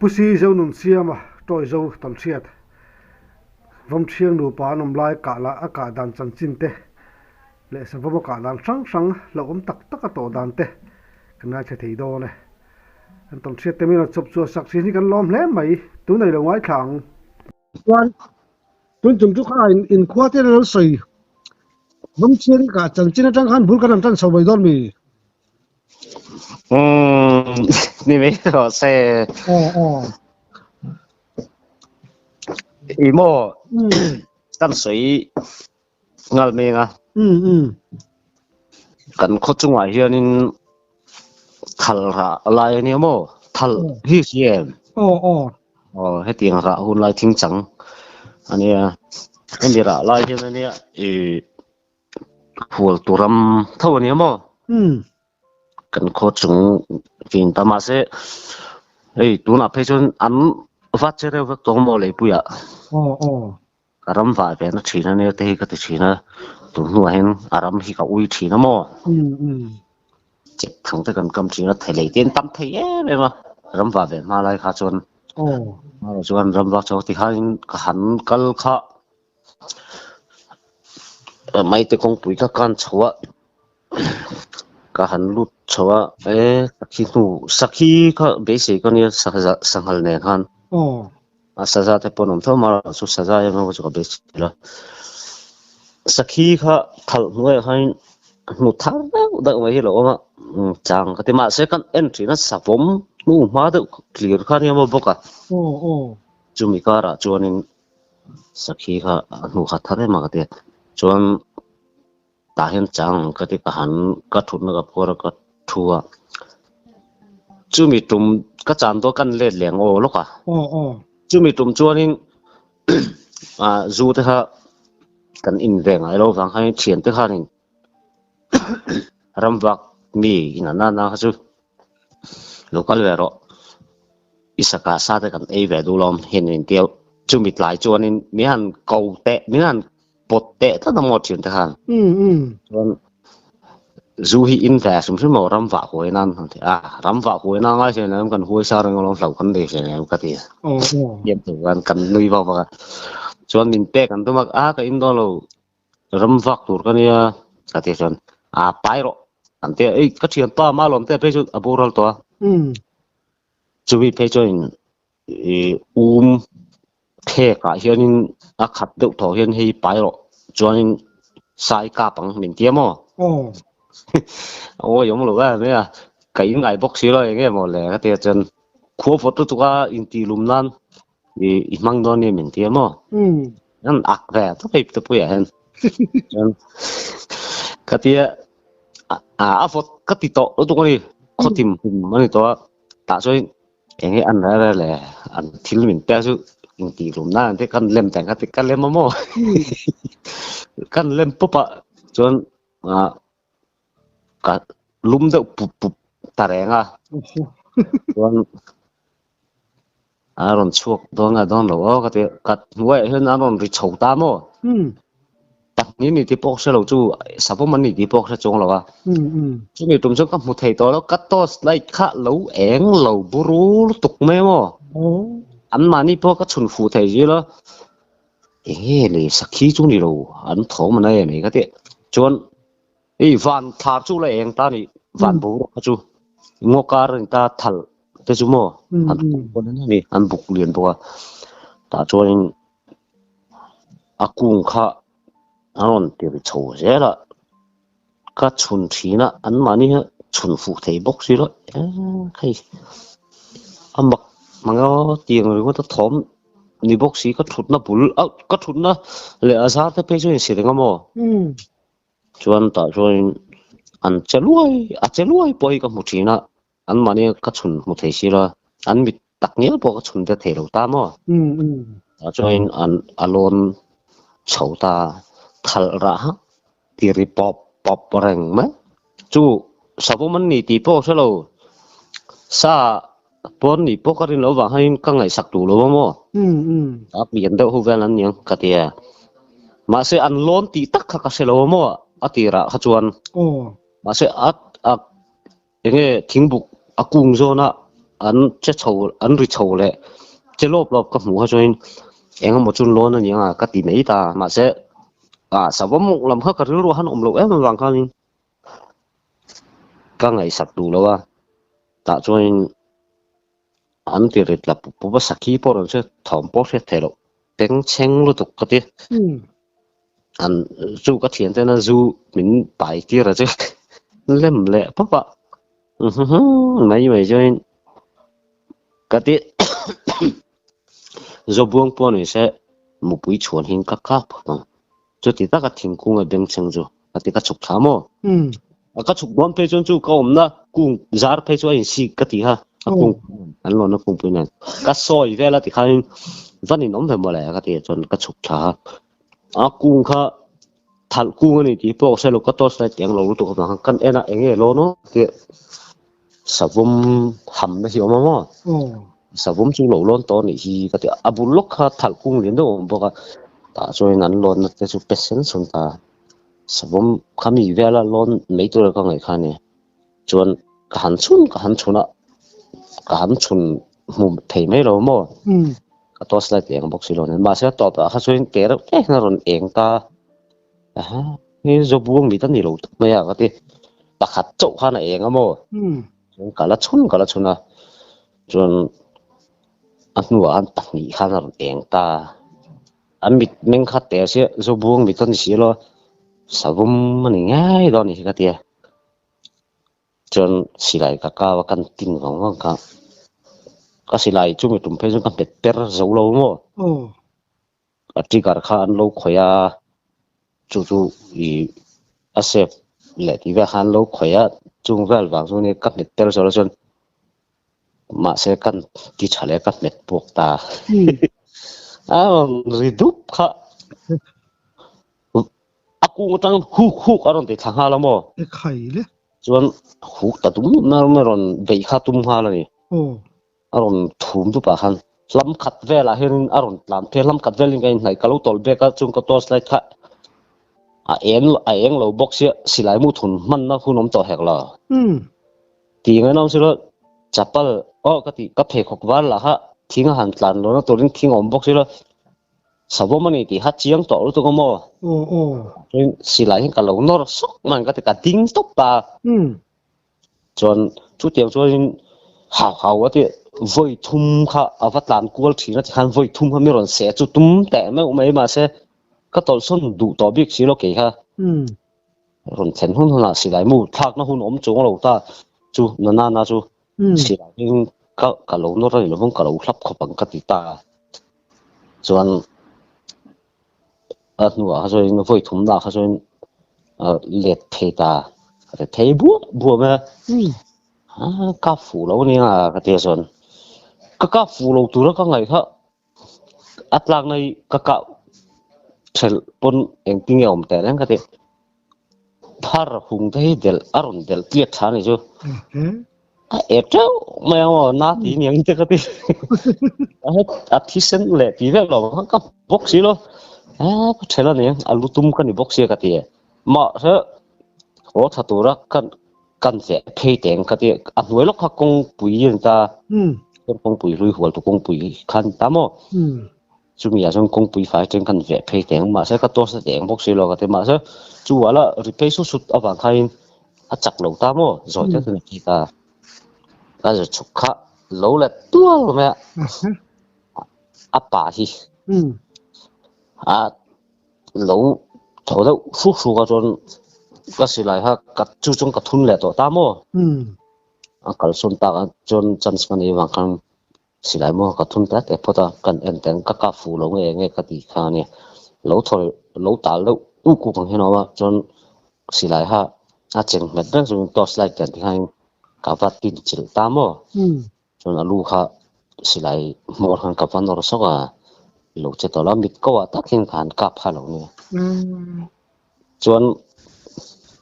Pu Si Zo nun siama tawi zo tam hriat. Vawmthiang nupa an awm lai kah lah a kah dan chanchin te leh savawm a kah dan hrang hrang hlauhawm tak tak a tawh dan te kan ngaithla thei dawn e. An tam hriat te min rawn chawp chhuah sak thin hi kan lawm hle mai, tun ei lo ngaithla ang. Chuan tun tum chu kha inkhua te an lo sawi Vawmthiang kah chanchin atang khan bul kan rawn tan chho mai dawn mi? Umm ni mai rawh se. Aw aw. I maw kan sawi ngal meng a. Um um. Kan khaw chungah hianin thal rah lai a nia maw? Thal hi si em? Aw aw. Aw hetiang rah hun lai thing chang a nia. Hemi rah lai hian a nia i Hual tur ram tho a nia maw? Kan khaw chung chin ta mahse hei tunah phei chuan an vat che reuh vek tawh maw leipuiah. Aw aw. Ka ram vah ve na thin a nia te hi ka ti thin a, tun hnuah hian a ram hi ka ui thin a maw? Chek thang te kan kam thin a, thelei te an tam thei em em a, ram vah ve hma lai kha chuan. Aw. Chuan ram vak chho ti khanin ka han kal kha. Maite kawngpui ka kan chho a, ka han lut chho a, e sakhi hnu sakhi kha beisei ka nia sanghal nen khan a saza te pawh an awm tho a chu saza emaw chu ka beisei lo sakhi kha thalh hnuaiah khan hnu thar deuh deuh mai hi a lo awm a chang ka ti mahse kan en thin a savawm hnu hma deuh clear kha a nia maw bawk a chumi karah chuanin. Sakhi kha a hnu khat thar em a ka ti a, chuan tah hian chang ang ka ti ka han ka thutna ka phuar a ka thu a, chumi tum ka chan dawn kan let leh ang aw lawk a, chumi tum chuanin ah zu te kha kan in ve ngai lo vang khanin thian te khanin ramvak mi in an nana kha chu lo kal ve rawh. I saka sa te kan ei ve duh lawm hian in tia chumi tlai chuanin min han ko teh min han pawt teh tlat a maw thian te khan chuan zu hi in ve hrim hrim maw ram vah huai nan han ti a ram vah huai nan ngai hlen em kan huai sa reng alawm hlo kan nei hlen em ka ti hian tur khan kan nui vak vak a chuan min pek an tum a a ka in dawn lo ram vak tur ka nia ka ti chuan a pai rawh an tia ei ka thianpa malawm te phei chu a boral tawh a. Chumi phei chuan ih um phek ah hianin a khat deuh tawh hian hei pai rawh chuanin sai kap ang min ti a maw? Awi awm lo em em a, ka in ngai bawk si lo eng nge maw le ka ti a chuan khua vawt lutuk a intih lum nan ih i hmang dawn nia min ti a maw? An ak ve tawp hei te puiah hian chuan ka ti a a vawt ka ti tawh lutuk a ni khawtim hum a ni tawh a. Tah chuan eng nge an rel rel le an thil min pek chu intih hlum nan te kan lem teng kha ka lem a maw kan lem pawp a chuan ah ka lum deuh pup pup ta reng a chuan a rawn chhuak dawn nge dawn lo aw ka ti a, ka hnuaiah hian an rawn ri chho ta maw? Pahnih ni tih pawh ka hre lo chu savawm an ni tih pawh ka hre chuang lo a. Chumi tum chuan ka hmu thei tawh lo, ka torch light kha lo eng lo buru lutuk mai maw? Anmahni pawh ka chhun fuh thei zil a, enge le sakhi chu ni lo an thawm a na em mai ka ti. Chuan Hei van thlar chu la eng ta ni van boruak kha chu ngaw kar a ni ta thal te chu maw an buk pawn a ni an buk lian bawk a tah chuanin a kung kha a rawn ti ri chho zel a ka chhun thin a an mahni hian chhun fuh thei bawk si lo eee hei a mak mang aw tiang ringawt a thawm ni bawk si ka thutna bul ah ka thutna leh a zar te phei chu a insi reng a maw. Chuan tah chuanin an che luai a che luai pawh hi ka hmu thin a, anmahni ka chhun hmu thei si lo a, an mit tak ngial pawh ka chhun ve thei lo ta maw? Tah chuanin an a lawn chho ta thalh rah a ti ri pawp pawp reng mai. Chu savawm an ni tih pawh hre lo, sa pawn nih pawh ka rin loh vang hian ka ngaihsak duh lo a maw? A pian deuh ho vel an niang ka ti a. Mahse an lawn tih tak kha ka hre lo a maw a tirah kha chuan. Mahse a a enge thingbuk a kung zawna. an che chho an ri chho leh che lawp lawp ka hmuh kha chuanin eng emaw chu lawn a ni ang a ka ti mai ta mahse ah savawm lam kha ka rilru han awm loh em avang khanin ka ngaihsak duh lo a tah chuanin an ti rit la pup pup a sakhi pawh rawn hriat thawm pawh hriat theih loh bengchheng lutuk ka ti an chu ka thian ten a zu min pai tir a chu lem leh pawp a mai mai chuanin ka ti Zawbuang pawh ni se mupui chhuan hi ka kap khawp ang. Chuti taka thingkung a bengchheng chu a ti ka chhuk thla maw? A ka chhuk dawn phei chuan chu ka awmna kung zar phei chu a insik ka ti kha a kung an lawnna kungpui nen ka sawi vel a ti khanin van in awm ve mawle ka ti chuan ka chhuk thla a. A kung kha thalh kung a ni tih pawh ka hre lo ka torch light eng lo lutuk avang khan kan en a eng nge lawn aw tih savawm hamna hi a awm a maw? Savawm chu lo lawn tawh a nih hi ka ti a, a bul lawk kha thalh kung lian deuh a awm bawk a, tah chuan an lawnna te chu pe sen sawn ta. Savawm kha mi vela lawn mai tur ka ngaih kha a ni. Chuan ka han chhun ka han chhun a, ka han chhun hmu thei mai lo maw? Ka torch light eng bawk si lo nen. Mahse a tawpah kha chuan te reuh te hian a rawn eng ta. Aha, hei Zawbuang mit a ni lo tak mai a ka ti. Pakhat chauh khan a eng a maw? Chuan ka la chhun ka la chhun a. Chuan a hnuah khan pahnih khan a rawn eng ta. A mit meng kha te sia Zawbuang mit a ni si lo a, savawm a ni ngei dawn a ni hi ka ti a. Chuan silai ka kau a kan tin vang vang kha. Ka silai chu mi tum phei chuan ka hmet per zo lo maw? A trigger kha an lo khawih a, chu chu ih a safe leh tih vel kha an lo khawih a, chung vel vang chu nia ka hmet per zo lo chuan mahse kan ti tha leh ka hmet puak ta. A rawn ri dup kha. A kung atang huk huk a rawn ti thla nghal a maw? E khai le. Chuan huk ta tum na rawn beih kha tum nghal a ni. Aw. A rawn thum dup ah khan hlam khat velah hianin a rawn tlan phei a, hlam khat velin ka inhnaih ka lo tawlh bek a, chung ka torch light kha a eng a eng lo bawk sia silai mu thun hmanna hun awm tawh hek lo. Ti ngaina awm silo chapal aw ka tih ka pheikhawk var lah kha thing a han tlan lohna turin thing a awm bawk silo Savawm a ni tih kha chiang tawh lutuk a maw? Aw aw. Chuan silai hian ka lo nawr sawk mai ka ti ka ding tawp ta. Chuan chutiang chuanin hau hau a ti vawi thum kha a va tlan kual thin a ti khan vawi thum kha mi rawn seh chu tum teh meuh mai mahse ka tawlhsawn duh tawh bik si lo kei kha. Rawn thlen hun hunah silai mu thlakna hun awm chuang lo ta chu Nanana chu silai in ka ka lo nawr a ni lovang ka lo hlap khawp ang ka ti ta a. Chuan a hnuah kha chuan vawi thumna kha chuan let phei ta ka ti thei buah buah mai a. Ka fuh lo ania ka ti a chuan ka kap fuh lo tura ka ngaih kha a tlakna hi ka kah thelh pawn engtin nge awm teh reng ka ti. Phar hung te hi delh a rawn delh tliak thla a ni chu. A ep teuh mai ang aw na ti niang te ka ti. A thisen leh ti vek lo ang ka bawk si lo. A ka then a ni a lu tum ka ni bawk sia ka ti. Mahse haw tha tura kan kan veh phei teng ka ti. A hnuai lawk kha kawngpui a ni ta. Kawngpui hlui hual tu kawngpui kha a ni ta maw. Chumi ah chuan kawngpui fai atang khan veh phei teng mahse ka torch a teng bawk si lo ka ti mahse chu ala ri phei sut sut avang khain a chak lo ta maw zawi deuh chuan a thi ta ka za chhuk kha lo let tual mai a a pa hi a lo thaw deuh hruk hruk a chuan ka silai kha ka chu chuan ka thun leh tawh ta maw a kalsawn tak a chuan chance ka nei avang khan. Silai maw ka thun tlat e phawt a, kan en teng ka kap fuh lo nge nge ka tih kha a nia. Lo thaw lo tal deuh uk uk ang hian a awm a, chuan silai kha a cheng nghet reng chungin torch light ken tih khanin ka va tin chilh ta maw. Chuan a lu kha silai hmawr khan ka va nawr sawk a, lo che tawh lo a, mit ko ah tak hian ka han kap kha lo nia. Chuan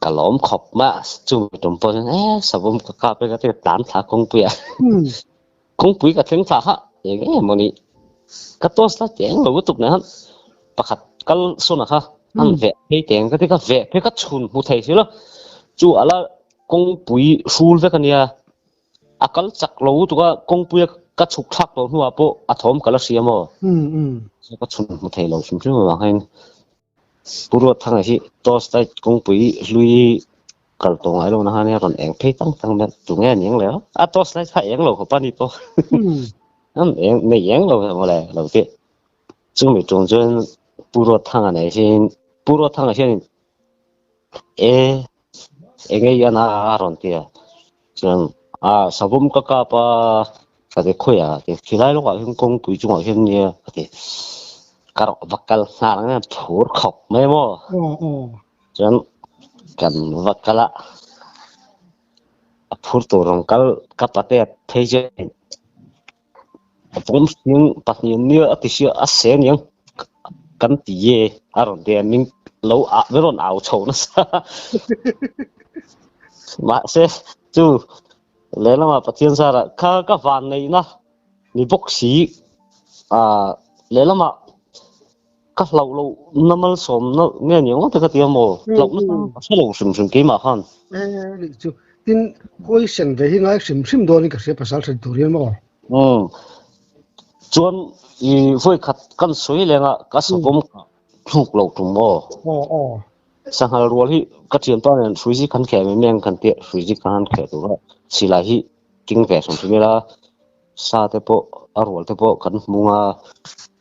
ka lawm khawp mai a, chumi tum pawh chuan e savawm ka kap e ka ti tlan thla kawngpui ah. Kawngpui ka thleng thla kha eng eng emaw ni ka toss la teng lo lutuk nen khan pakhat kal sawn a kha an veh phei teng ka ti ka veh phei ka chhun hmu thei si lo chu ala kawngpui hrul vek ania. A kal chak lo lutuk a, kawngpuia ka chhuk thlak tawh hnuah pawh a thawm ka la hria maw? Ka chhun hmu thei lo hrim hrim avang hian Pu Ruatthanga hi torch light kawngpui hlui kal tawh ngai lo na khan a rawn eng phei tang tang mai a, tunge a ni ang le aw? A torch light kha eng lo khawp a ni pawh. An eng nei eng lo emaw le lo tih. Chumi tum chuan Pu Ruatthanga nei hian Pu Ruatthanga hianin E eng nge i an a a rawn ti a, chuan a savawm ka kap a ka ti khawi a ti khilai lawkah hian kawngpui chungah hian nia ka ti ka rawh va kal nghal ang a phur khawp mai maw chuan kan va kal a a phur tur rawn kal ka patea phei chuan Vawm hring pahnih nia a ti sia a se aniang kan ti e a rawn ti a min lo ah min rawn au chho nasa mahse chu lehlamah Pathian zarah kha ka van neihna ni bawk si ah lehlamah ka hlauh loh na malsawmna nge ni ang te ka ti a maw hlauh na ka hre lo hrim hrim keimah khan. E nih chu tin huaisen ve hi ngai hrim hrim dawnin ka hria pasal then tur hian maw. Umm chuan i vawi khat kan sawi leng a ka savawm thluk lo tum maw. Aw aw. Sanghal rual hi ka thian ta nen hrui zi kan kheh mai mai ang kan tia hrui zi kan han kheh tur a silai hi king ve hrim hrim ila sa te pawh a rual te pawh kan hmung a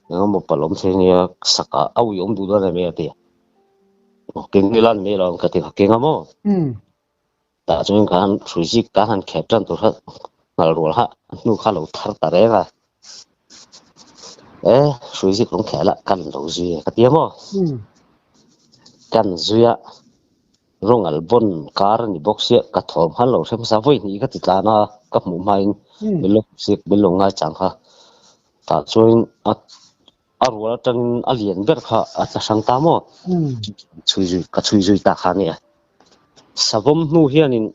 engemaw palh awm thei ania sak ah a ui awm duh dawn em a ti a keng ila an nei lo ang ka ti kha keng a maw tah chuan ka han hrui zik ka han khep tan tur kha nghal rual kha a hnu kha lo thar ta reng a e hrui zik lung khel a kan lo zui a ka ti a maw kan zui a. Rawng al bawn kar a ni bawk sia, ka thawm khan lo hre hmasa vawi hnih ka ti tlan a, ka hmuh hmain min lo sik min lo ngai chang kha. Tah chuan a a rual atangin a lian ber kha a tla hrang ta maw? Chhui zui ka chhui zui ta kha nia. Savawm hnu hianin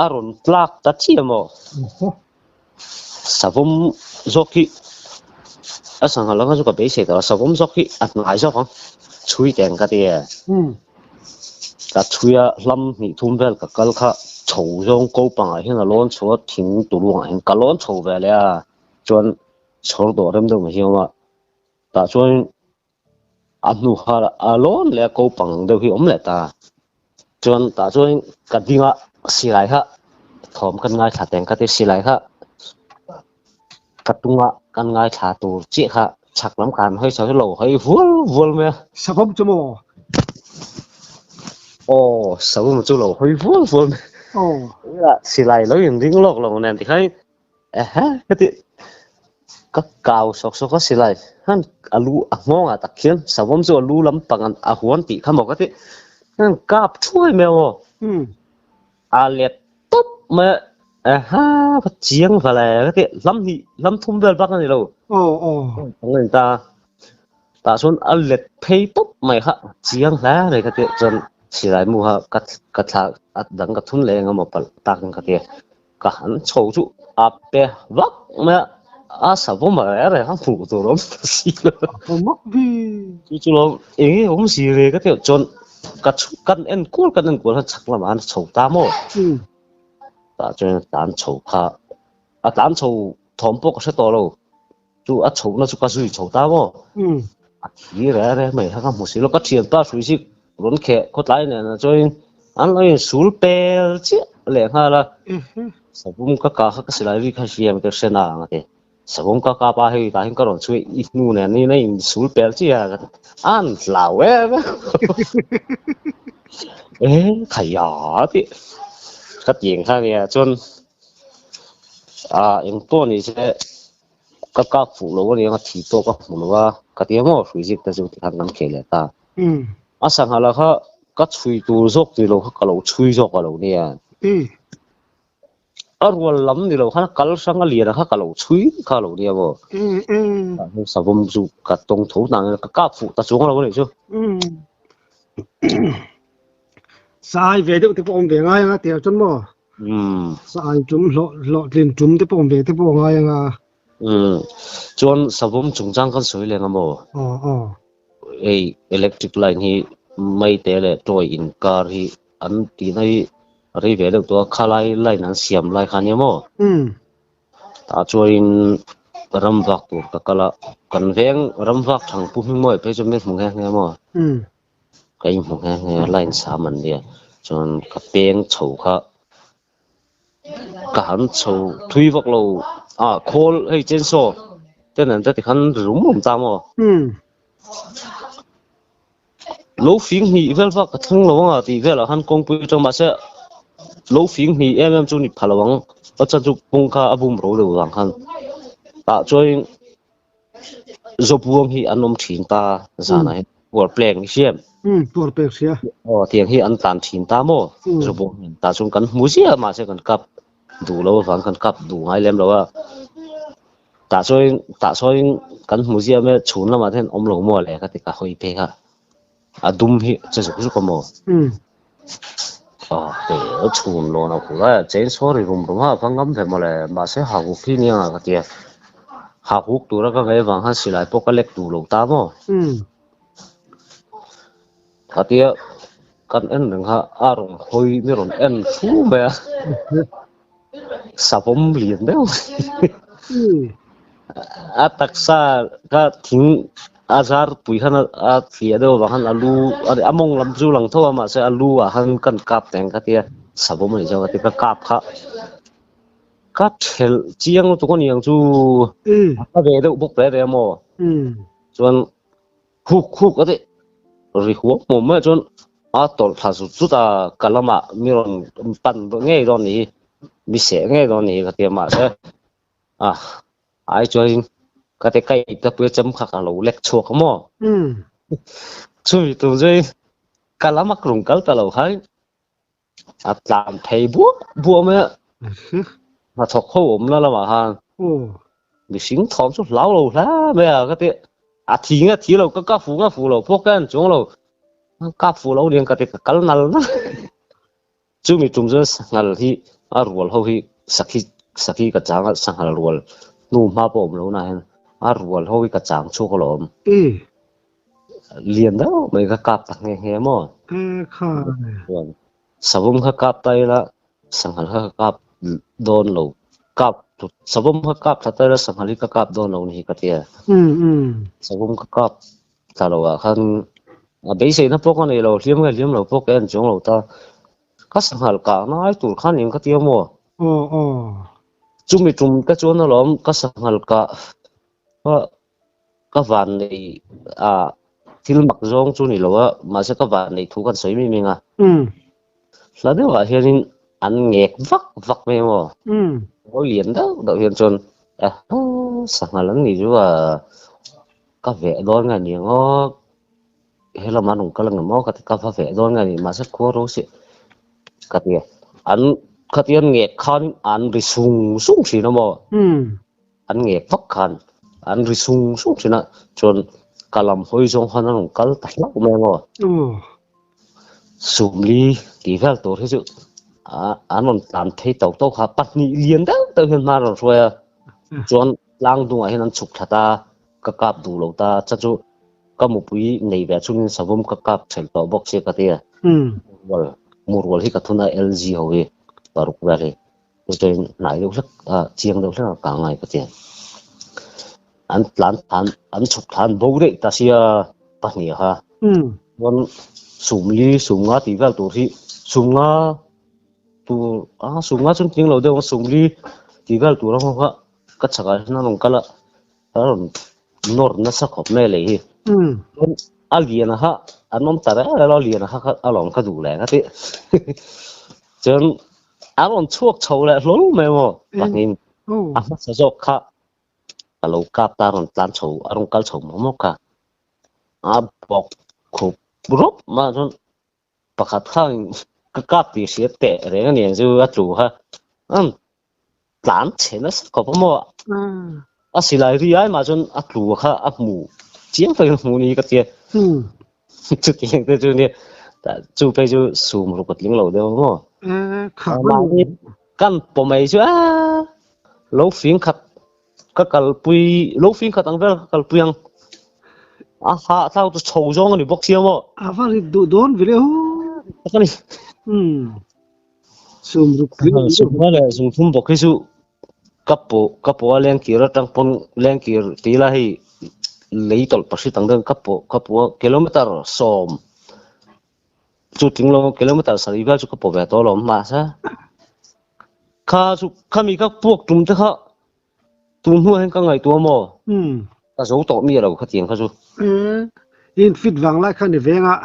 a rawn tlak ta chiah maw? Savawm zawk hi a sangha langa chu ka beisei tawh a, savawm zawk hi a hnai zawk ang chhui teng ka ti e. Ka chhui a hlam hnih thum vel ka kal kha chho zawng ko pangah hian a lawn chho a thing tuluangah hian ka lawn chho ve leh a chuan chhawr dawh rem deuh mai hi a awm a tah chuan a hnu kha a lawn leh a ko pang deuh hi a awm leh ta. Chuan tah chuan ka ding a silai kha thawm kan ngaithla teng ka ti silai kha ka tunga kan ngaithla tur chiah kha chhak lam khan hawi chho lo hawi vual vual mai a. Savawm chu maw? Aw savawm chu lo hawi vual vual mai. Aw. Silai lo in ring lawk lo nen tikhan Ehe ka ti ka kau sawk sawk a silai han a lu a nghawng ah tak khian savawm chu a lu lampang a huan tih kha maw ka ti han kap thuai mai ang aw a let tawp mai a eha ka chiang va le ka ti hlam hnih hlam thum vel bak a ni lo aw aw ang a ni ta tah chuan a let phei tawp mai kha chiang hle mai ka ti chuan silai mu kha ka ka thla a dang ka thun leh eng emaw palh tak in ka ti a. Ka han chho chu a pe vak mai a, a savawm a reh reh a hmuh tur a awm ta si lo. A mak vi. Chu chu lo eng nge awm si ve ka tih chuan ka chhu kan en kual kan en kual khan chhak lamah khan a chho ta maw. Tah chuan a tlan chho kha a tlan chho thawm pawh ka hre tawh lo. Chu a chhohna chu ka zui chho ta maw. A thi reh reh mai kha ka hmu si lo. Ka thianpa hrui zik rawn kheh khawtlai nen ah chuan an lo insul pel chiah leh nghal a. Savawm ka kah kha ka silai ri kha hriam ka hre na ang a ti. Savawm ka kap a hei tah hian ka rawn chhui i hnu nen in a insul pel chiah a ka ti. An hlau em em. E khaiah tih ka ti ang kha nia chuan ah engpawh ni se. Ka kak fuh lo aniang a thi tawk a hmu lo a, ka ti a maw hrui zik te chu tikhan kan kheh leh ta. A sangha la kha ka chhui tur zawk ni lo kha ka lo chhui zawk a lo nia. A rual lam ni lo khan a kal hrang a lian a kha ka lo chhui kha a lo nia maw. Savawm chu ka tawng tho tang in ka kap fuh ta chuang lo a nih chu. Sai ve deuh te pawh awm ve ngai anga tir chuan maw. Sai tum hlawh hlawhtlin tum te pawh awm ve te pawh ngai anga. Chuan savawm chungchang kan sawi leng a maw? Aw aw. Hei electric line hi maite leh toy inkar hi an tihna hi. Rei ve deuh tawh a, khalai line an siam lai kha nia maw? Tah chuanin ram vak tur ka kal a, kan veng ram vak thang pu hming mawi phei chu min hmu nghe nghe maw? Ka inhmu nghe nghe a, line sam an nia, chuan ka peng chho kha ka han chho thui vak lo a, khawl hei chainsaw ten an ta tikhan ri rum rum ta maw? Lo fing hnih vel vak ka thleng lo anga tih velah khan kawngpui atang mahse lo fing hnih em em chu ni pha lo ang a chan chu kawng kha a bum ro deuh vang khan tah chuan Zobuang hi an awm thin ta zanah hian tuar pleng hi hriam tuar pek hria aw tiang hi an tlan thin ta maw Zobuang hian tah chuan kan hmu ziah mahse kan kap duh lo avang kan kap duh ngai lem lo a. Tah chuan tah sawn kan hmu ziah mai a chhun lamah te hian awm lo maw le ka ti ka hawi phei kha a dum hi che zuk zuk a maw ah te chhun lawn a kulh a chainsaw ri rum rum a va ngam ve maw le mahse ha huk hi nia ka ti a ha huk tura ka ngaih avang khan silai pawh ka lek duh lo ta maw ka tia kan en reng kha a rawn hawi mi rawn en thu mai a. Savawm lian deuh a taksa kha thing a zar pui khan a thliah deuh avang khan a lu a mawng lam chu lang tho a mahse a lu ah khan kan kap teng ka tia savawm a nih chuan ka ti ka kap kha ka thelh chiang lutuk a niang chu a ve deuh bawk hle hle maw chuan Khuk khuk a ti ri huam huam mai chuan a tawlh thla zut zut a, ka lamah mi rawn pan ngei dawn ni hi, mi seh ngei dawn ni hi ka ti a mahse a ai chuan ka ti kaih te pui a chem kha ka lo lek chhuak a maw chumi tum chuan ka lama ka rawn kal ta lo khan A tlan thei buah buah mai a, hnathawk ho awmna lamah khan mihring thawm chu hlau lo hle mai a ka ti. A thi nge thi lo ka ka fu nge fu lo pawh ka en chuang lo, ka fu lo aniang ka ti ka kal nal nal. Chumi tum chuan sanghal hi a rual ho hi sakhi sakhi ka chang a, sanghal rual hnu hma pawh awm lo na hian a rual ho hi ka chang chhuak alawm. Lian deuh mai kha kap ta nghe nghe maw? Kha. Chuan savawm kha kap ta ila sanghal kha ka kap dawn lo. Kap savawm kha kap thla ta ila sanghal hi ka kap dawn lo ni hi ka tia. Savawm ka kap thla lo ah khan a beiseina pawh ka nei lo, hliam nge hliam lo pawh ka en chuang lo ta. Ka sanghal kah ngai tur khan eng ka tia maw? Chumi tum te chuan alawm ka sanghal kah Ka van nei a thil mak zawng chu ni lo a, mahse ka van nei thu kan sawi mai mai a. Hla deuhah hianin an ngek vak vak mai maw? Ngawi lian deuh deuh hian chuan sanghal an nih chu a, ka veh dawn nge ni ang aw, helam an rawn kal ang em aw ka ti ka va veh dawn nge ni mahse khua ro si ka ti a, an khatiang an ngek khan an ri sung sung thin a maw? An ngek vak khan an ri sung sung thin a, chuan ka lam hawi zawng khan an rawn kal ta hlauh mai ang aw. Sumli tih vel tur hi chu an rawn tlan phei tau tau kha pahnih lian deuh deuh hian hma an rawn hruai a, chuan tlang dungah hian an chhuk thla ta, ka kap duh lo ta, cha chu ka mupui nei ve chungin savawm ka kap ṭhelh tawh bawk sia ka ti a, murual hi ka thun a LG ho hi paruk vel hi. Chutin hnai deuh hlek a chiang deuh hlek a ka ngai ka ti a. An tlan than an chhuk thlan bo daih ta sia pahnih kha. Chuan sumli sumnga tih vel tur hi sumnga tur a sumnga chuan tling lo deuh a sumli tih vel tur ang ho kha ka chhakah hian a rawn kal a a rawn nawr nasa khawp mai lei hi. Chuan a lian a kha an awm ta reng reng a lian a kha kha a lawm ka duh leh ka ti. Chuan A rawn chhuak chho leh hlawl mai maw? Pahnih a hmasa zawk kha ka lo kap ta a rawn tlan chho a rawn kal chho maw maw kha. A bawk khup rawp mai chuan pakhat khan ka kap tih hriat teh reng a ni ang chu a tlu kha. Tlan chhe nasa khawp a maw? A silai ri ai mah chuan a tlu kha a hmu chiang takin a hmu ni ka tia. Chutiang te chu nia chu phei chu sum ruk a tling lo deuh maw? Mahni kan pawh mai chu a lo fing khat ka kalpui lo fing khat ang vel ka kalpui ang. A ha thlau chu chho zawng a ni bawk sia maw? A va rit duh dawn ve le aw. Sum ruk tling Sanghal sum nga leh zungthum bawk hi chu ka pawh ka pawh a lengkir atang pawn lengkir ti ila hei lei tawlh pahrit ang deuhin ka pawh ka pawh a kilometer sawm chu tling lo kilometer sarih vel chu ka pawh ve tawh alawm mahse kha chu khami ka puak tum te kha tun hnuah hian ka ngaihtuah maw ka zo tawh mi alo khatiang kha chu. In fit vang lai kha ni veng a.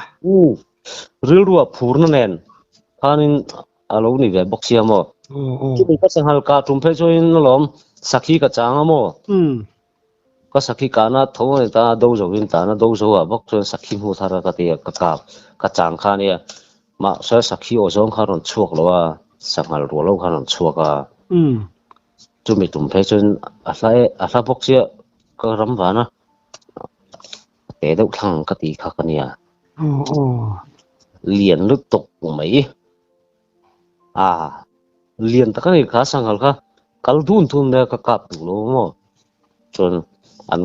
Rilrua phurna nen khanin a lo ni ve bawk sia maw. Chumi ka sanghal kah tum phei chuanin alawm sakhi ka chang a maw. Ka sakhi kahna tho a ni ta a, do zo in tana do zo ah bawk chuan sakhi hmu thar a ka ti a, ka kap ka chang kha ania. Mahse sakhi aw zawng kha a rawn chhuak lo a, sanghal rual ho kha a rawn chhuak a. Chumi tum phei chuan a hla e, a hla bawk chiah ka ram vana te deuh thlang ka ti kha ka nia. Lian lutuk mai. A lian tak a ni kha sanghal kha kal dun thun mai a ka kap duh lo maw. Chuan an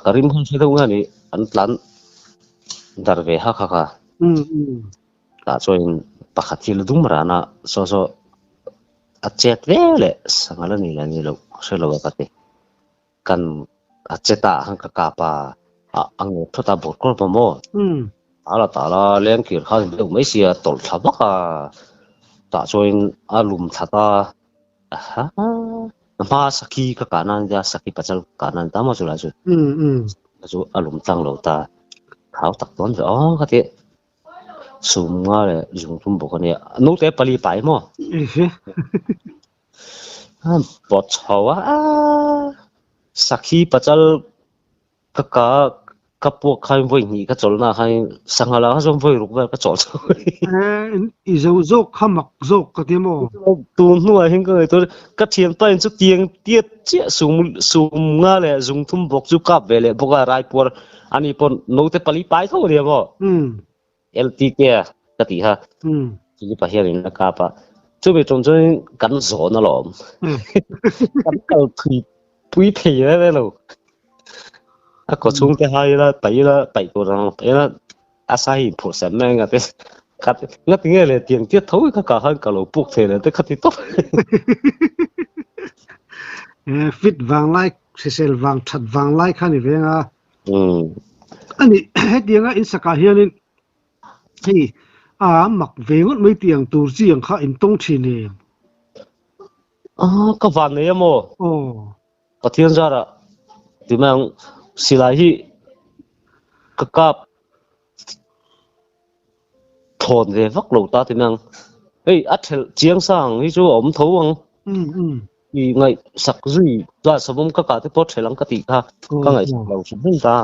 ka rim hun hre deuh nge ni an tlan dar ve hak hak a. Tah chuan pakhat hi la dum ran a saw saw a chet ve leh sanghal a ni leh ni loh ka hre lo a ka ti. Kan a che ta khan ka kap a, a ngawt thawt a bawr kawr pawh maw? Tala tala lengkir khan deuh mai sia tawlh thla vak a, tah chuan a lum thla ta aha a hma sakhi ka kah nan nia sakhi pachal ka kah nan ta maw chulai chu chu a lum tlang lo ta thau tak dawn ve aw ka ti. Sum nga leh zung tum bawk a nia naute pali pai maw? Pawt chho a sakhi pachal ka ka ka puak khan vawi hnih ka chawlh na khan sangha lah kha chuan vawi ruk vel ka chawlh chho I zo zawk kha mak zawk ka ti maw? Tun hnuah hian ka ngaihtuah ka thianpa in chu tiang tiat chiah sum sum nga leh zung thum bawk chu kap ve leh bawk a raipuar ani pawn naute pali pai tho a nia maw? LTK ka tih kha Philip-a hian in a kap a, chumi tum chuan kan zawn alawm. Kan kal thui pui thei reng reng lo. A kaw chhung te hai ila paih ila paih tur ang paih ila a sa hi inphurh sem mai anga te khat ngati nge le tiang tiat tho hi kha kah khan ka lo puk thei le te kha ti tawp. Fit vang lai hrisel vang that vang lai kha ni veng a. Ani hetianga in sakah hianin hei a mak ve ngawt mai tiang tur chi ang kha in tawng thin em? Ah ka van nei emaw? Aw. Pathian zarah ti mai ang silai hi ka kap thawn ve vak lo ta ti mai ang. Hei a thelh chiang sang hi chu a awm tho ang. I ngaih sak zui chuan savawm ka kah te pawh thelh ang ka tih kha ka ngaihsak lo hrim hrim ta.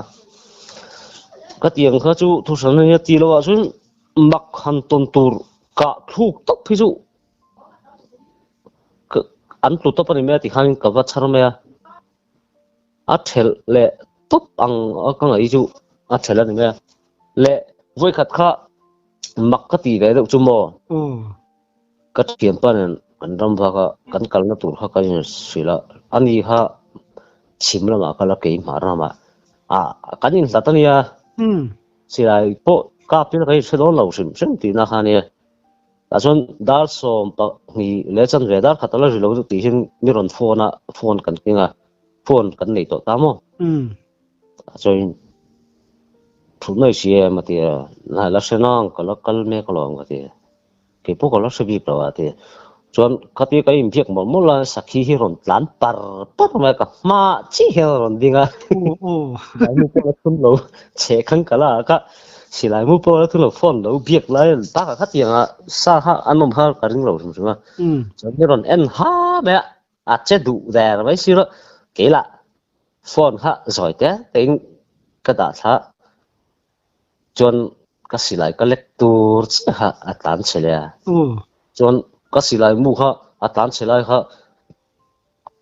Ka tiang kha chu thuhran ania ti lo ah chuan mak han tawn tur kah thluk tawp hi chu an tlu tawp a ni mai a ti khan ka va chhar mai a. A thelh leh tawp ang a ka ngaih chu a thelh a ni mai a. Leh vawikhat kha mak ka tih ve deuh chu maw? Ka thianpa nen kan ram vak a, kan kalna tur kha kan inhrilh a, ani kha chhim lamah a kal a, keimah ramah ah kan inhlat a nia, silai pawh kap ila kan inhre dawn lo hrim hrim tihna kha a nia. Tah chuan dar sawm pahnih leh chanve dar khat a la ri lo tih hian mi rawn phone a, phone kan keng a, phone kan nei tawh ta maw? Tah chuan thut mai si em a ti a, la hre nang ka la kal mek alawm ka ti a. Kei pawh ka la hre bik lo a ti. Chuan khatia ka inbiak mawlh mawlh a, sakhi hi rawn tlan par par mai a, ka hma chiah hian a rawn ding a. Silai mu pawh la thun lo, chhe khan ka la a ka silai mu pawh la thun lo, phone lo biak lai bakah khatiang a sa kha an awm kha ka ring lo hrim hrim a. Chuan hi rawn en ha mai a, a che duh der mai si lo. Kei lah phone kha zawi te tein ka dah thla a. Chuan ka silai ka lek tur chiah kha a tlan chhe leh a. Chuan ka silai mu kha a tlan chhe lai kha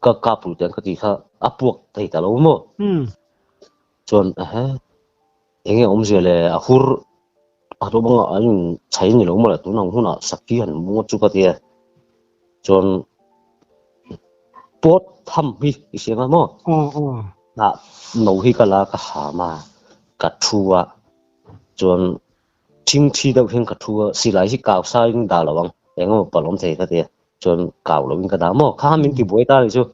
ka kap ru teh ang ka tih kha a puak thei ta lo maw? Chuan ehe eng nge awmzia le a hur a rawng anga an in chhai ni lo maw le tun ang hunah sakhi han mu ngawt chu ka ti a. Chuan pawt tham hi i hria nga maw? Hnah no hi ka la ka ham a, ka thu a, chuan thing thi deuh hian ka thu a, silai hi kau sa in dah lo ang, eng emaw palh awm thei ka ti a. Chuan kau loin ka dah maw? Kha min ti buai ta ni chu.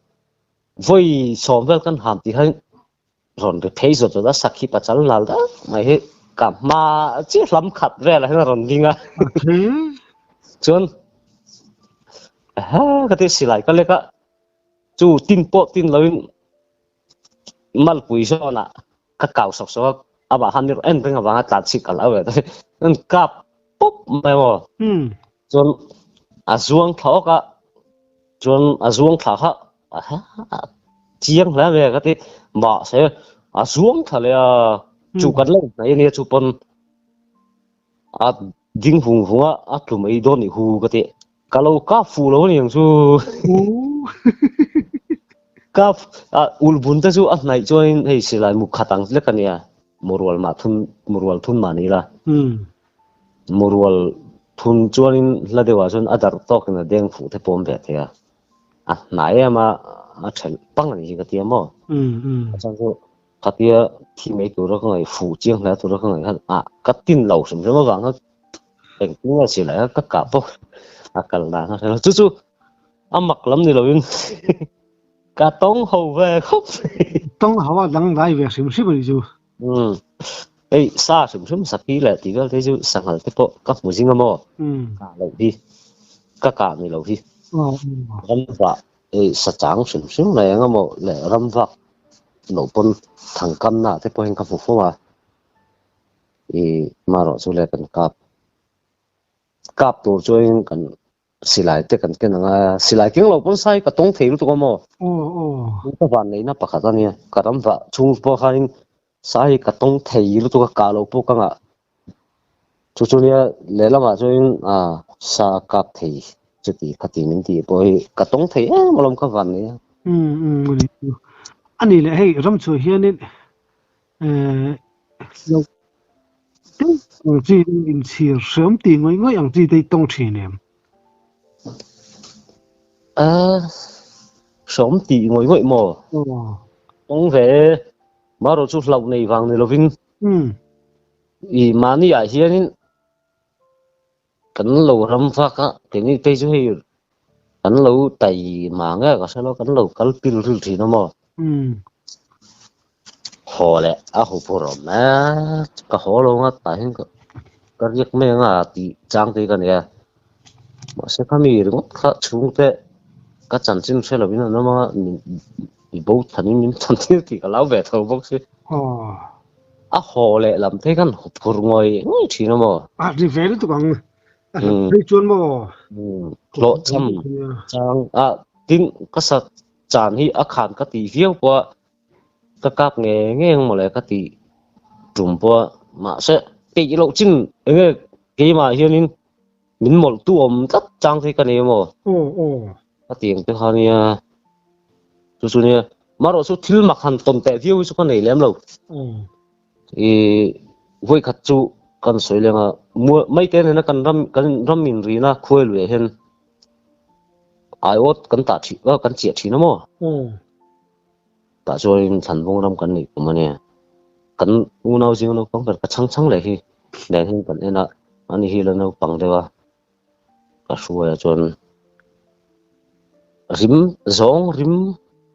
Vawi sawm vel kan ham ti khan rawn ri phei zawt zawt a, sakhi pachal nal deuh mai hi ka hma chiah hlam khat velah hian a rawn ding a. Chuan ka ti silai ka lek a, chu tin pawh tin loin malpui zawnah ka kau sawk sawk a, amah khan mi rawn en reng avanga tlan chhik ka lo ve ta an kap pawp mai maw. Chuan a zuang thla awk a, chuan a zuang thla kha chiang hle mai a ka ti, mahse a zuang thla leh a, chu kan lo hnaih ania chu pawn a ding vung vung a, a tlu mai dawn nih hu ka ti, ka lo kap fuh lo aniang chu. Kap a ulbun te chu a hnaih chuanin hei silai mu khat ang lek ania. Murual mah thun murual thun mah ni la. Murual thun chuanin hla deuhah chuan a darh tawkin a deng fuh te pawm ve thei a. A hnai em a, a ṭhelh pang a nih hi ka ti a maw. A chhan chu khatia thi mai tura ka ngaih fuh chiang hle tura ka ngaih khan ah ka tin lo hrim hrim avang khan engtin nge silai a ka kah pawh a kal dan a hre lo. Chu chu a mak lam ni loin Ka tawng ho ve khawp mai. Tawng ho a dang dai ve hrim hrim a ni chu. Umm. Hei sa hrim hrim sakhi leh tih vel te chu sanghal te pawh ka hmu zing a maw? Ka loh hi. Ka kah ni lo hi. Ramvah hei sa chang hrim hrim mai ang a maw leh ramvak loh pawn thangkamna te pawhin ka hmu fo a. I marawh chu le kan kap kap tur chuanin kan Silai te kan ken ang a, silai keng lo pawn sai ka tawng thei lutuk a maw? Ka van neihna pakhat a nia, ka ram vah chhung pawh khanin sai hi ka tawng thei lutuk a, kah loh pawh ka ngah. Chu chu nia lehlamah chuanin sa kap thei chuti khati min tih pawh hi ka tawng thei em alawm ka van nei a. A ni leh hei ram chhuah hianin Lo deuh ang chi inchhir hreawm tih ngawih ngawih ang chi te hi tawng thin em? A, hreawm tih ngawih ngawih maw? Tawng ve e, marawh chu hlauh nei vang ni lovin i mahni ah hianin kan lo ram vak a, keini phei chu hei kan lo tai mah nge ka hre lo, kan lo kal pil ril thin a maw? Haw leh a hu phur awm e, ka haw lo nga tah hian ka riak mai anga tih chang te hi ka nei a, mahse khami ringawt kha chhungte ka chanchin hre lovin an awm a, mi bo thanin min than tir tih ka lo ve tho bawk si. A haw leh lam phei khan haw phur ngawih ngawih thin a maw? A ri ve lutuk ang. A hlat phei chuan maw? Hlawhchham chang a tin ka sa chan hi a khan ka tih viau pawh a ka kap nge nge ang mawle ka tih tum pawh a mahse peih loh chin enge keimah hianin min mawlh tu awm tlat chang phei ka nei a maw? Ka ti ang te kha nia chu chu nia marawh chu thil mak han tawn teh viau hi chu ka nei lem lo i vawi khat chu kan sawi leng a mai te nena kan ram kan ram in rina khuai luiah hian aiawt kan tah thin kan chiah thin a maw tah chuanin thlanvawng ram kan neih kum a nia kan unau zinga naupang ber ka chhang chhang leh hi nen hian kan en a ani hi la naupang deuh a. Ka hruaia chuan rim zawng rim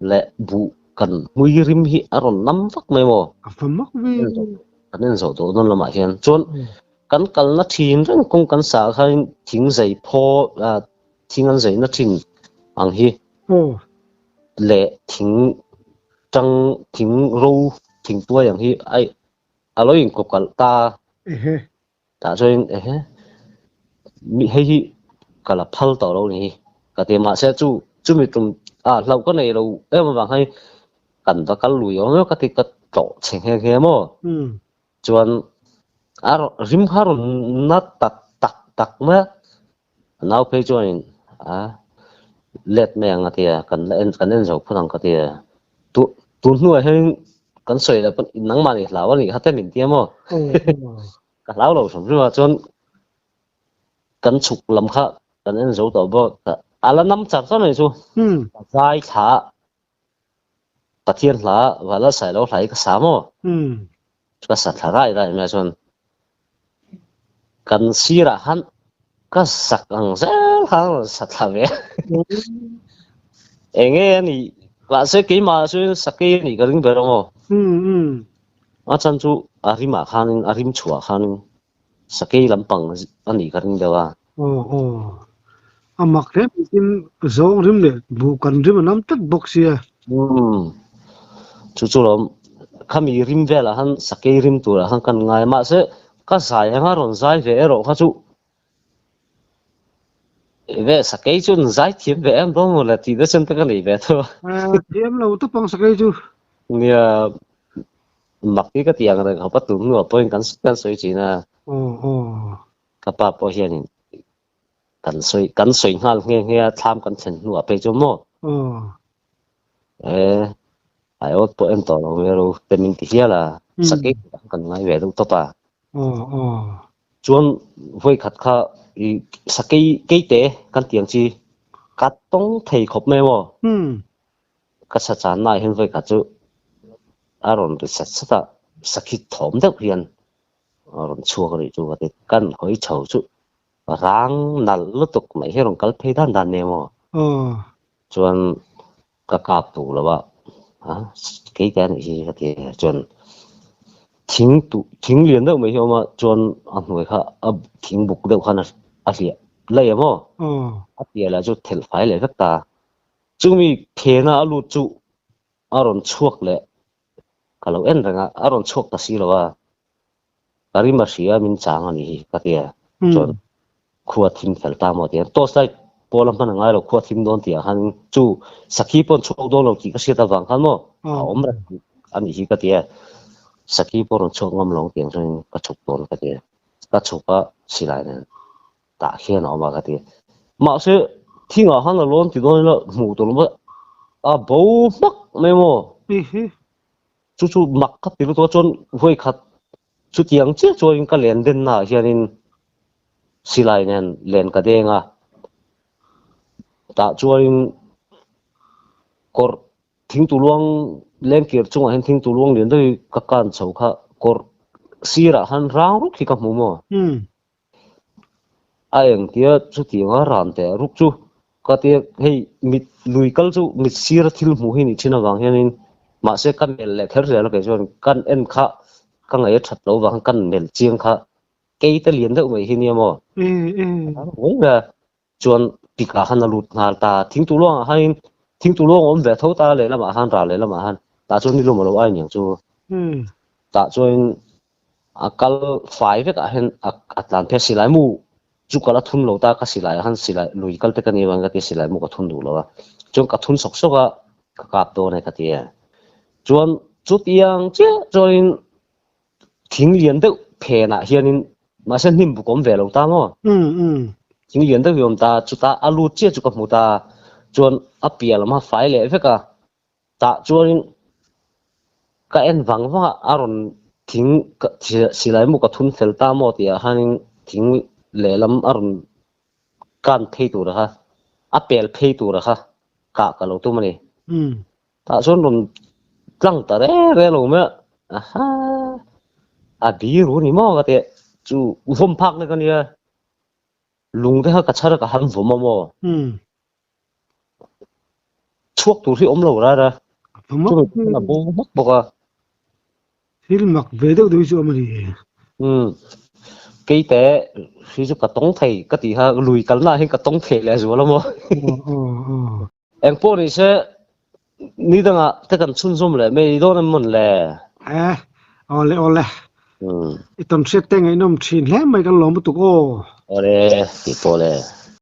leh buh kan hmui rim hi a rawn nam vak mai maw? A fa mak ve. Kan en zawh tawh dawn lamah hian chuan kan kalna thin reng kawng kan sah khan thing zei phaw thing an zeina thin ang hi leh thing tang thing ro thing tuai ang hi a lo inkawkalh ta. Tah chuan ehe mi hei hi ka la phal tawh lo ni hi ka ti a mahse chu chumi tum ah hlauh ka nei lo em avang khan kan va kal lui awm emaw ka ti ka tlawh chhe nghe nghe maw chuan a rim kha a rawn na tak tak tak mai a a nau phei chuanin a let mai ang a ti a kan la en kan en zo phawt ang ka ti a tu tun hnuah hian kan sawi loh pawn nangmah nih hlau a nih kha te min ti a maw. Ka hlau lo hrim hrim a chuan kan chhuk lam kha kan en zo tawh bawk a la nam char char mai chu ka zai thla Pathian hla Vala Sailo hla hi ka sa maw ka sa thla rai rai mai chuan kan sirah khan ka sak ang zel khan a rawn sa thla ve. Enge a nih mahse keimah chu sakei a nih ka ring ber ang aw. A chan chu a rimah khanin a rim chhuah khanin sakei lampang a nih ka ring deuh a. Aw aw. A mak hle mai tin zawng rim leh buh kan rim a nam tlat bawk sia. Umm. Chu chu lawm khami rim velah khan sakei rim turah khan kan ngai a mahse ka zai anga rawn zai ve erawh kha chu ve sakei chu an zai thiam ve em dawn maw le tih na chen te ka nei ve tho a. Thiam lo tawp ang sakei chu. Nia mak hi ka ti ang reng khawp a tun hnuah pawhin kan kan sawi thin a. Aw aw. Ka pa pawh hianin kan sawi kan sawi nghal nghe nghe a thlam kan thlen hnuah phei chu maw. Aw. E ai awt pawh en tawh lo mai ro te min ti hial a sakei kan ngai ve deuh tawp a. Aw aw. Chuan vawi khat kha i sakei keite kan tih ang chi ka tawng thei khawp mai maw. Ka sa channa ah hian vawi khat chu a rawn ri sat sat a, sakhi thawm deuh hian a rawn chhuak a nih chu ka ti. Kan hawi chho chu rang nalh lutuk mai hi a rawn kal phei dan dan nia maw. Chuan ka kap duh lo a, a keite a nih hi ka ti a chuan thing tuh thing lian deuh mai hi a awm a chuan a hnuai kha a thing buk deuh khan a hliah laih a maw a piah lah chu thelh fai leh vek ta chumi phena a lut chu a rawn chhuak leh ka lo en reng a a rawn chhuak ta si lo a. Ka rim a hria min chang a nih hi ka ti a, chuan khua thim fel ta maw ti a, torch light pawl a hman a ngai lo khua thim dawn tih ah khan chu sakhi pawh an chhuak dawn lo tih ka hriat avang khan maw a awm reng a nih hi ka ti a, sakhi pawh rawn chhuak ngam lo ang tiang chuan ka chhuk dawn ka ti a, ka chhuk a silai nen tah hian a awm a ka ti a, mahse thingah khan a lawn ti dawn ila hmuh tur a a bo hmak mai maw. Chu chu mak ka ti lutuk a chuan vawi khat chutiang chiah chuanin ka len denna ah hianin silai nen len ka deng a, tah chuanin kawr thingtuluang lengkir chungah hian thingtuluang lian deuh hi ka kan chho kha kawr sirah khan rang ruk hi ka hmu maw? A engtia chutianga ran teh ruk chu ka tia hei mit lui kal chu mit sira thil hmuh hi nih thin avang hianin mahse ka mel leh kher zel a kei chuan kan en kha ka ngaih a that loh avang kan mel chiang kha kei te lian deuh mai hi nia maw chuan pikah khan a lut nghal ta thingtuluangah khanin thingtuluang a awm ve tho ta lehlamah khan ral lehlamah khan tah chuan nilum a lo ai niang chu tah chuan a kal fai vek ah hian a tlan phei a silai mu chu ka la thun lo ta ka silai ah khan silai lui kal te ka ni avangin ka ti silai mu ka thun duh lo a chuan ka thun sawk sawk a ka kap dawn e ka ti a chuan chutiang chiah chuanin thing lian deuh phenah hianin mahse hnim buk awm ve lo ta maw thing lian deuh hi awm ta chutah a lut chiah chu ka hmu ta chuan a piah lam a fai leh vek a Tah chuanin ka en vang vang a, a rawn thing silai mu ka thun fel ta maw tih ah khanin thing lehlam a rawn kan phei tur a kha, a pel phei tur a kha kah ka lo tum a ni. Tah chuan rawn tlang ta re re lo mai a, aha a biru ni maw ka ti a, chu vawm phak lek a nia, lung te kha ka chhar a ka han vawm a maw. Chhuak tur hi awm lo rar a, chumi chuan a bo hmak bawk a. Thil mak ve deuh deuh hi chu awm a ni. Umm, keite hi chu ka tawng thei ka tih kha lui kalna ah hian ka tawng thei leh zual a maw. Eng pawh ni se ni dangah te kan chhunzawm leh mai dawn em mawn le. E, awle awle. I tawn hriat te ngaihnawm thin hle mai kan lawm lutuk aw. Awle, tih pawh le.